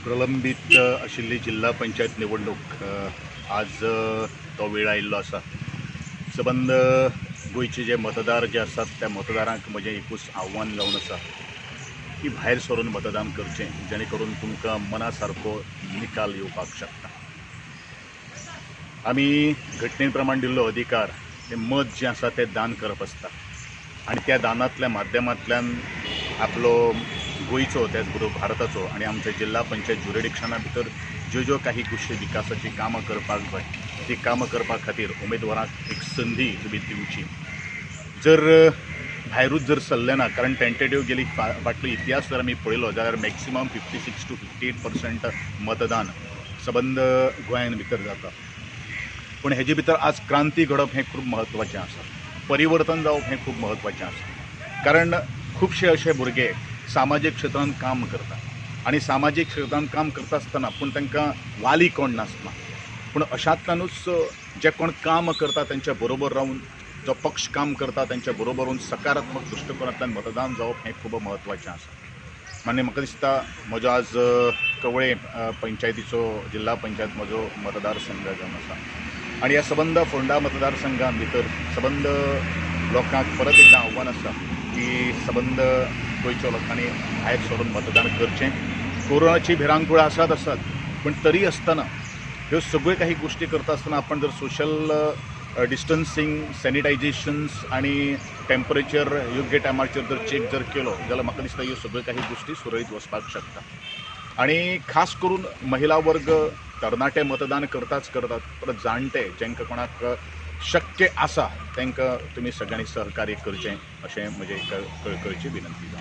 प्रलंबीत आशिल्ली जिल्हा पंचायत निवडणूक आज तो वेळ आयिल्लो आसा. सबंद गोंयचे जे मतदार जे आसात त्या मतदारांक म्हजें एकूच आव्हान जावन आसा की भायर सरून मतदान करचें, जेणे करून तुमकां मना सारको निकाल येवपाक शकता. आमी घटने प्रमाण दिल्लो अधिकार, तें मत जें आसा तें दान करप आसता आनी त्या दानांतल्या माध्यमांतल्यान आपलो गोंयचो, त्याच बरोबर भारताचो आनी आमच्या जिल्हा पंचायत ज्युरिडिक्शना भितर ज्यो ज्यो काही गोश्टी विकासाची कामां करपाक जाय, ती कामां करपा खातीर उमेदवारांक एक संदी तुमी दिवची. जर भायरूच जर सरले ना, कारण टेंटेटीव गेली फाटलो इतिहास जर आमी पळयलो जाल्यार maximum 56 to 58% मतदान सबंद गोंयान भितर जाता. पूण हेजे भितर आज क्रांती घडप हें खूब म्हत्वाचें आसा, परिवर्तन जावप हें खूब म्हत्वाचें आसा, कारण खुबशे अशे भुरगे सामाजीक क्षेत्रांत काम करता आनी सामाजीक क्षेत्रांत काम करता आसतना पूण तांकां वाली कोण नासना. पूण अशांतल्यानूच जे कोण काम करता तेंच्या बरोबर रावन, जो पक्ष काम करता तेंच्या बरोबर रावन सकारात्मक दृश्टिकोनांतल्यान मतदान जावप हें खूब म्हत्वाचें आसा. आनी म्हाका दिसता म्हजो आज कवळे पंचायतीचो, जिल्हा पंचायत म्हजो मतदारसंघ जावन आसा आनी ह्या सबंद फोंडा मतदारसंघान भितर सबंद लोकांक परत एकदां आव्हान आसा की सबंद गोंयच्या लोकांनी भायर सरून मतदान करचें. कोरोनाची भिरांकूळ आसात आसात, पूण तरी आसतना ह्यो सगळ्यो काही गोश्टी करता आसतना आपण जर सोशल डिस्टन्सिंग, सॅनिटायझेशन्स आनी टेम्परेचर योग्य टायमाचेर जर चॅक जर केलो जाल्यार म्हाका दिसता ह्यो सगळ्यो काही गोश्टी सुरळीत वचपाक शकता. आनी खास करून महिला वर्ग, तरणाटे मतदान करताच करतात, परत जाणटे जांकां कोणाक शक्य आसा तांकां तुमी सगळ्यांनी सहकार्य करचें अशें म्हजें एक कळकळीची विनंती जावन.